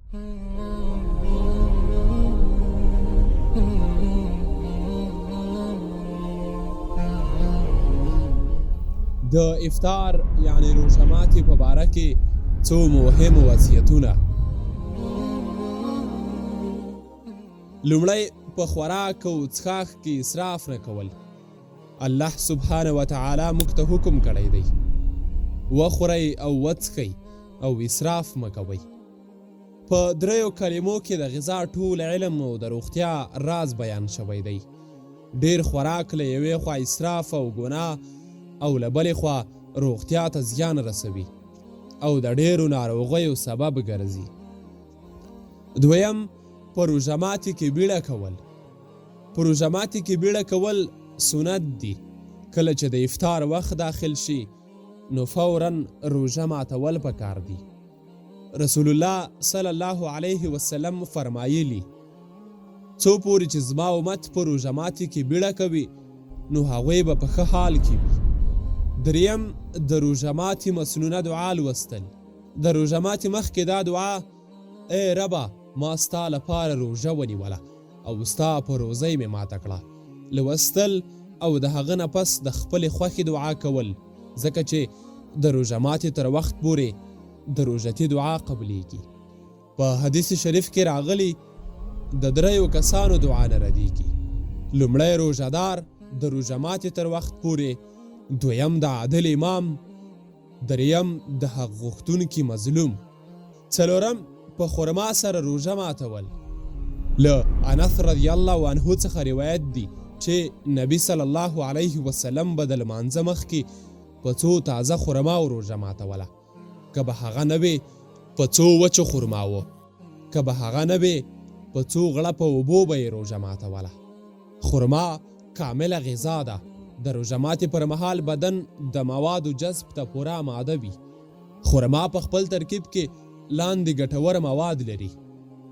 د افطار یعنی روژه ماتي په باره کې څو مهم وصیتونه. لومړی، په خوراک او څښاک کې اسراف نه کول. الله سبحانه وتعالی موږ ته حکم کړی دی، وخورئ او وڅښئ او اسراف مه کوئ. په دریو کلمو کې د غذا ټول علم او د روغتیا راز بیان شوی دی. ډیر خوراک له یوې خوا اسراف او ګناه او له بلې خوا روغتیا ته زیان رسوي او د ډیرو ناروغیو سبب ګرځي. دویم، په روژه ماتي کې بیړه کول. په روژه ماتي کې بیړه کول سنت دي. کله چې د افطار وخت داخل شي نو فورا روژه ماتول پکار دي. رسول الله صلی الله علیه وسلم فرمایلی، څو پورې چې زما امت په روژه ماتي کې بیړه کوي نو هغوی به په ښه حال کې وي. دریم، د روژه ماتي مسنونه دعا لوستل. د روژه ماتي مخکې دا دعا، ای ربه ما ستا لپاره روژه ونیوله او ستا په روزۍ مې ماته کړه، لوستل او د هغه نه پس د خپلې خوښې دعا کول، ځکه چې د روژه ماتې تر وخت پورې د روژتي دعا قبلېږي. په حدیث شریف کې راغلي، د دریو کسانو دعا نه ردېږي، لومړی روژه دار د روژه ماتې تر وخت پورې، دویم د عادل امام، دریم د حق غوښتونکي مظلوم، څلورم په خرما سره روژه ماتول. له انس رضی الله عنه څخه روایت دي چې نبي صلی الله علیه وسلم به د لمانځه مخکې په څو تازه خرماو روژه ماتوله، که به هغه نه وې په څو وچو خرماوو، که به هغه نه وې په څو غړپه اوبو به یې روژه ماتوله. خرما کامله غذا ده، د روژه ماتي پر مهال بدن د موادو جذب ته پوره اماده وي. خرما په خپل ترکیب کې لاندې ګټور مواد لري.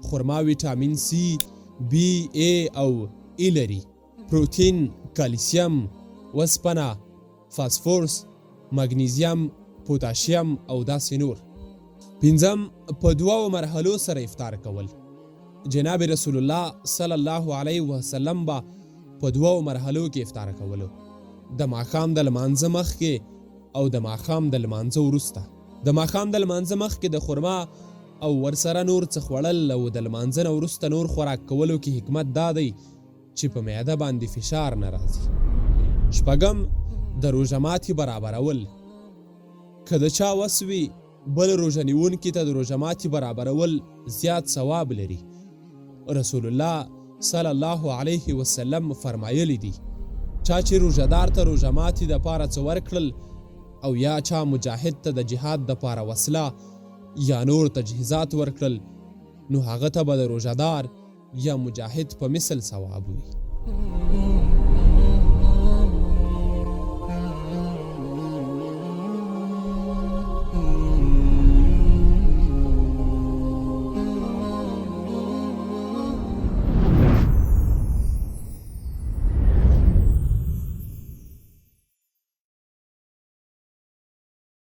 خرما ویټامین سي، بي، اې او ای لري. پروتین، کلسیم، وسپنه، فاسفورس، مګنیزیم، پوتاشیم او داسې نور. پنځم، په دوو مرحلو سره افطار کول. جناب رسول الله صلی الله علیه وسلم به په دوو مرحلو کې افطار کولو، د ماښام د لمانځه مخکې او د ماښام د لمانځه وروسته. د ماښام د لمانځه مخکې د خرما او ورسره نور څه خوړل او د لمانځه نه وروسته نور خوراک کولو کې حکمت دا دی چې په معده باندې فشار نه راځي. شپږم، د روژه ماتي برابرول. که د چا وس وي بل روژه نیونکي ته د روژه ماتي برابرول زیات ثواب لري. رسول الله صلی الله علیه وسلم فرمایلي دي، چا چې روژه دار ته روژه ماتي د پاره څه ورکړل او یا چا مجاهد ته د جهاد د پاره وسله یا نور تجهیزات ورکړل نو هغه ته به د روژه دار یا مجاهد په مثل ثواب وي.